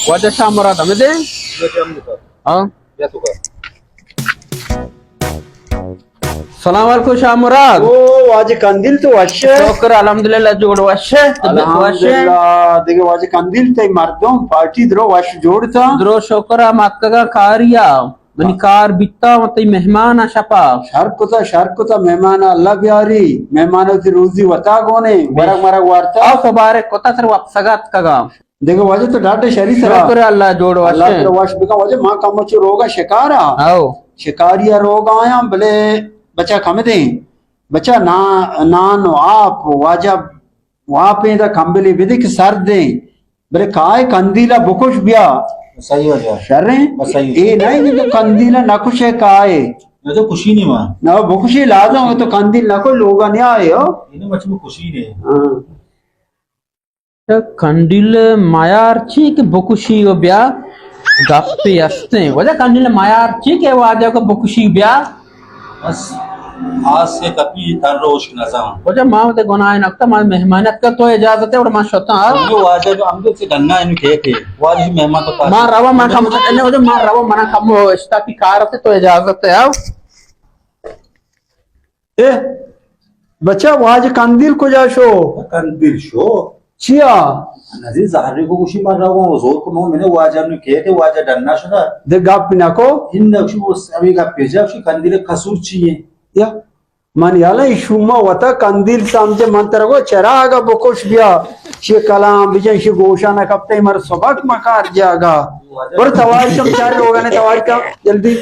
واجہ شاہ مراد ہمے دے؟ ہاں۔ سلام علیکم شاہ مراد۔ او واجہ قندیل، تو وش ئے؟ شکر الحمدللہ، جوڑ وش ئے؟ طبیعت وش ئے؟ الحمدللہ۔ دگہ واجہ قندیل، تئی مردم پارٹی درو وش جوڑ تا؟ درو شکر، ما اتکگاں کاریا۔ منی کار بیتا، من تئی مہمان آں شپا۔ شر کتا، شر کتا، مہمان اللہ بیاری۔ مہمان وتی روزی وتا گونے، ورگ مرگ وارتا۔ آ، مبارک کتا، تر وپسگا اتکگاں۔ دگہ واجہ تو ڈاڈ شری سرا۔ شکر اللہ، جوڑ وش۔ اللہ ترا وش بکن۔ واجہ ما کم چو روگا شکارا۔ او۔ شکاری روگا آیاں، بلے بچا کم دیں۔ بچا نا-، نان و آپ، واجہ واپیں دا کمبلے بدے کہ سردیں۔ بلے کائے قندیلا بکش بیا۔ صحیح واجہ۔ شریں؟ بس صحیح۔ اے نہیں کہ قندیلا نکشے کائے۔ نہ تو کشی نہیں ماں۔ نہ بکشی لازم ہو تو قندیل نکو لوگا نہیں آئے ہو۔ یہ نہیں مچ میں کشی نہیں۔ ہاں۔ قندیل میار چی کہ بکشی و بیا گپے استیں۔ واجہ قندیل میار چی کہ واجہ کو بکشی بیا۔ بس آس کے کپی تر روش نزان۔ واجہ ما تے گناہ نکتا، ما مہمانت کا تو اجازت ہے اور ما شتا۔ ہم جو واجہ جو ہم جو سے ڈنا ان کے کے۔ واجہ مہمان تو پاس۔ ما روا من کم، واجہ ما روا من کم اشتا کی کار تے تو اجازت ہے۔ آؤ۔ اے بچا، واجہ قندیل کجا شو؟ قندیل شو۔ چیا؟ نزی زہری کو گوشی من رواں و زور کو من واجہ نو کہتے واجہ ڈنا شدا۔ دے گپ نہ کو۔ ان نقشو وہ سبھی گپ پیجا شو قندیل قصور چیے؟ یا من یالا شما وتا قندیل سمجھے، من ترا گو چراغا بکش بیا۔ شی کلام بجن، شی گوشا نہ کپتے، مر سبق مکار جاگا۔ پر توار کم چار لوگا نے توار کم جلدی۔